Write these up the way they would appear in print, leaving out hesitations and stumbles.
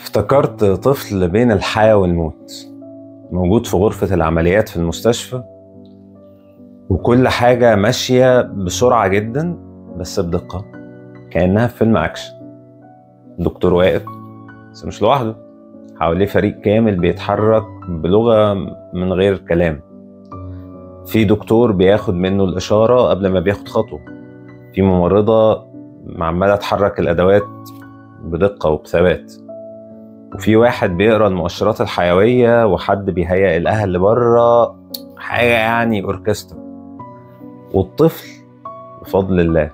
افتكرت طفل بين الحياة والموت، موجود في غرفة العمليات في المستشفى، وكل حاجة ماشية بسرعة جدا بس بدقة كأنها في فيلم أكشن. الدكتور واقف بس مش لوحده، حواليه فريق كامل بيتحرك بلغة من غير كلام. في دكتور بياخد منه الإشارة قبل ما بياخد خطوة، في ممرضة عمالة تحرك الأدوات بدقة وبثبات، وفي واحد بيقرأ المؤشرات الحيوية، وحد بيهيئ الأهل اللي بره، حاجة يعني أوركسترا. والطفل بفضل الله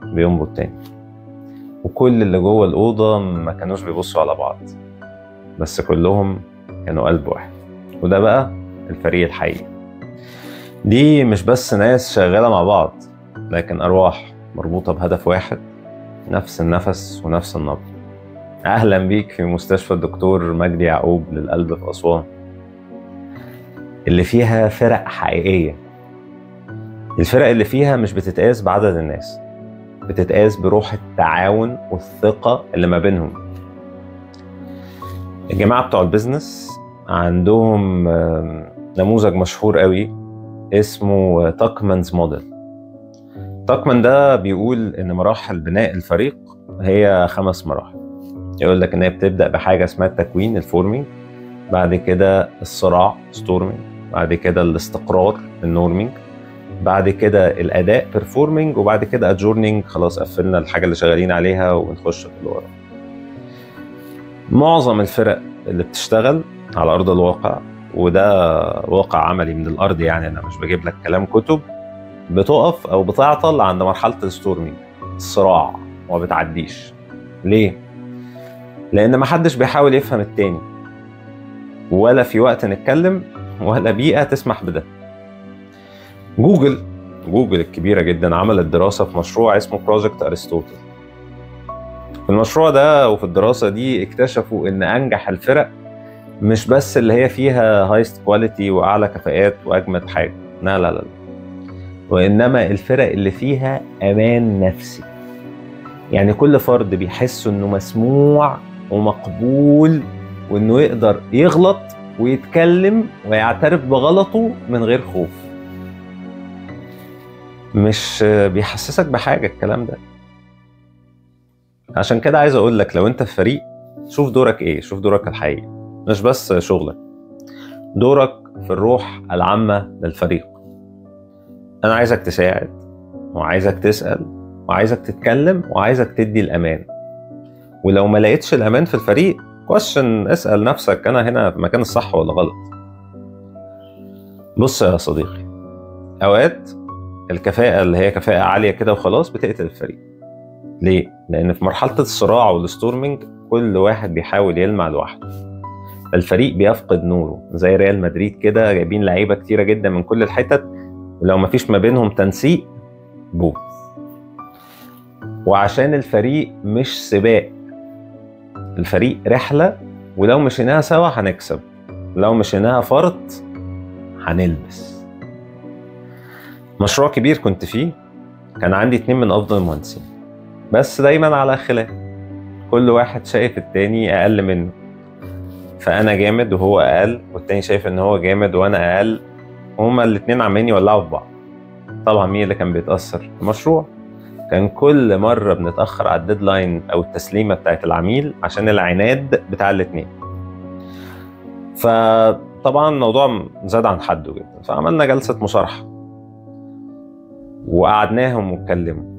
بينبض تاني، وكل اللي جوه الأوضة ما كانوش بيبصوا على بعض، بس كلهم كانوا قلب واحد. وده بقى الفريق الحقيقي. دي مش بس ناس شغالة مع بعض، لكن أرواح مربوطة بهدف واحد، نفس النفس ونفس النبض. أهلا بيك في مستشفى الدكتور مجدي يعقوب للقلب في أسوان، اللي فيها فرق حقيقية. الفرق اللي فيها مش بتتقاس بعدد الناس، بتتقاس بروح التعاون والثقة اللي ما بينهم. الجماعة بتوع ال business عندهم نموذج مشهور قوي اسمه Tuckman's model. Tuckman ده بيقول إن مراحل بناء الفريق هي 5 مراحل. يقول لك إن هي بتبدأ بحاجة اسمها التكوين، ال forming، بعد كده الصراع storming، بعد كده الاستقرار ال norming، بعد كده الأداء performing، وبعد كده adjourning، خلاص قفلنا الحاجة اللي شغالين عليها ونخش في اللي ورا. معظم الفرق اللي بتشتغل على أرض الواقع، وده واقع عملي من الأرض، يعني أنا مش بجيب لك كلام كتب، بتقف أو بتعطل عند مرحلة ال storming، الصراع، وما بتعديش. ليه؟ لأن محدش بيحاول يفهم التاني، ولا في وقت نتكلم، ولا بيئة تسمح بده. جوجل الكبيرة جدا عملت دراسة في مشروع اسمه Project Aristotle. في المشروع ده وفي الدراسة دي اكتشفوا إن أنجح الفرق مش بس اللي هي فيها highest quality وأعلى كفاءات وأجمد حاجة، لا لا لا، وإنما الفرق اللي فيها أمان نفسي. يعني كل فرد بيحس إنه مسموع ومقبول، وإنه يقدر يغلط ويتكلم ويعترف بغلطه من غير خوف. مش بيحسسك بحاجة الكلام ده. عشان كده عايز أقول لك، لو أنت في فريق شوف دورك إيه، شوف دورك الحقيقي، مش بس شغلك، دورك في الروح العامة للفريق. أنا عايزك تساعد، وعايزك تسأل، وعايزك تتكلم، وعايزك تدي الأمان. ولو ما لقيتش الأمان في الفريق، question، اسأل نفسك، أنا هنا في مكان الصح ولا غلط؟ بص يا صديقي، أوقات الكفاءة اللي هي كفاءة عالية كده وخلاص بتقتل الفريق. ليه؟ لأن في مرحلة الصراع وال storming كل واحد بيحاول يلمع لوحده، الفريق بيفقد نوره. زي ريال مدريد كده، جايبين لعيبة كتيرة جدا من كل الحتت، ولو مفيش ما بينهم تنسيق بو. وعشان الفريق مش سباق، الفريق رحلة، ولو مشيناها سوا هنكسب، لو مشيناها فرط هنلبس. مشروع كبير كنت فيه، كان عندي 2 من أفضل المهندسين، بس دايما على خلاف، كل واحد شايف التاني أقل منه. فأنا جامد وهو أقل، والتاني شايف إن هو جامد وأنا أقل، وهما الاتنين عمالين يولعوا في بعض. طبعا مين اللي كان بيتأثر؟ المشروع. كان كل مرة بنتأخر على ال deadline أو التسليمة بتاعت العميل عشان العناد بتاع الاتنين. فطبعا الموضوع زاد عن حده جدا، فعملنا جلسة مصارحة وقعدناهم واتكلموا.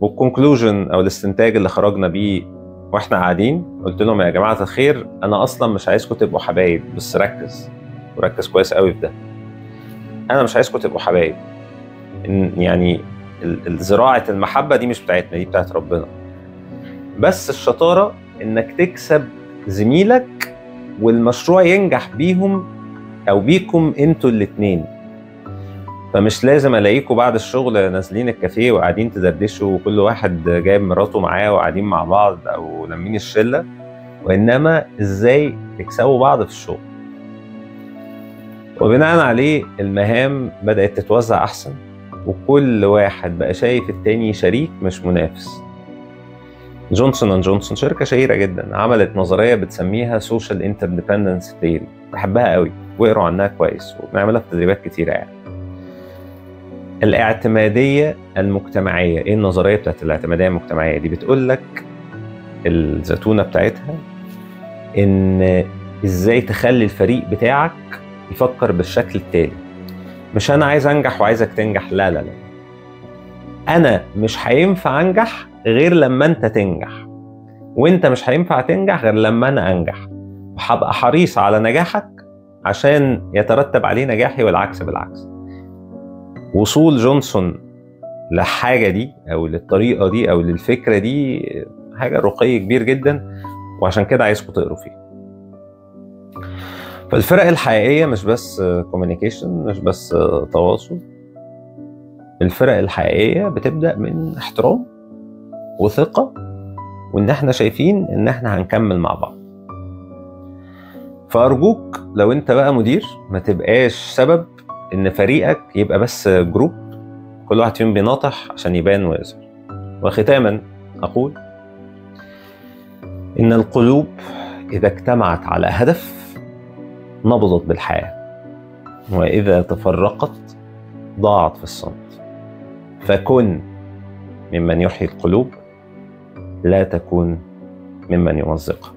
وال conclusion أو الاستنتاج اللي خرجنا بيه واحنا قاعدين، قلت لهم يا جماعة الخير، أنا أصلا مش عايزكم تبقوا حبايب، بس ركز وركز كويس قوي في ده. أنا مش عايزكم تبقوا حبايب، يعني زراعة المحبة دي مش بتاعتنا، دي بتاعت ربنا. بس الشطارة إنك تكسب زميلك والمشروع ينجح بيهم أو بيكم انتوا الاتنين. فمش لازم الاقيكم بعد الشغل نازلين الكافيه وقاعدين تدردشوا وكل واحد جايب مراته معاه وقاعدين مع بعض او لمين الشلة، وانما ازاي تكسبوا بعض في الشغل. وبناء عليه المهام بدات تتوزع احسن، وكل واحد بقى شايف التاني شريك مش منافس. جونسون اند جونسون شركة شهيرة جدا، عملت نظرية بتسميها social interdependence theory، بحبها قوي واقروا عنها كويس وبنعملها في تدريبات كتيرة. يعني الاعتماديه المجتمعية، ايه النظرية بتاعت الاعتماديه المجتمعية دي؟ بتقول لك الزتونه بتاعتها ان ازاي تخلي الفريق بتاعك يفكر بالشكل التالي. مش انا عايز انجح وعايزك تنجح، لا لا لا، انا مش هينفع انجح غير لما انت تنجح، وانت مش هينفع تنجح غير لما انا انجح، وهبقى حريص على نجاحك عشان يترتب عليه نجاحي والعكس بالعكس. وصول جونسون للحاجة دي او للطريقة دي او للفكرة دي حاجة رقي كبير جدا، وعشان كده عايزكم تقروا فيه. فالفرق الحقيقية مش بس communication، مش بس تواصل، الفرق الحقيقية بتبدأ من احترام وثقة، وإن احنا شايفين إن احنا هنكمل مع بعض. فأرجوك لو انت بقى مدير ما تبقاش سبب إن فريقك يبقى بس group كل واحد فيهم بيناطح عشان يبان ويظهر. وختاما أقول إن القلوب إذا اجتمعت على هدف نبضت بالحياة، وإذا تفرقت ضاعت في الصمت. فكن ممن يحيي القلوب، لا تكون ممن يمزقها.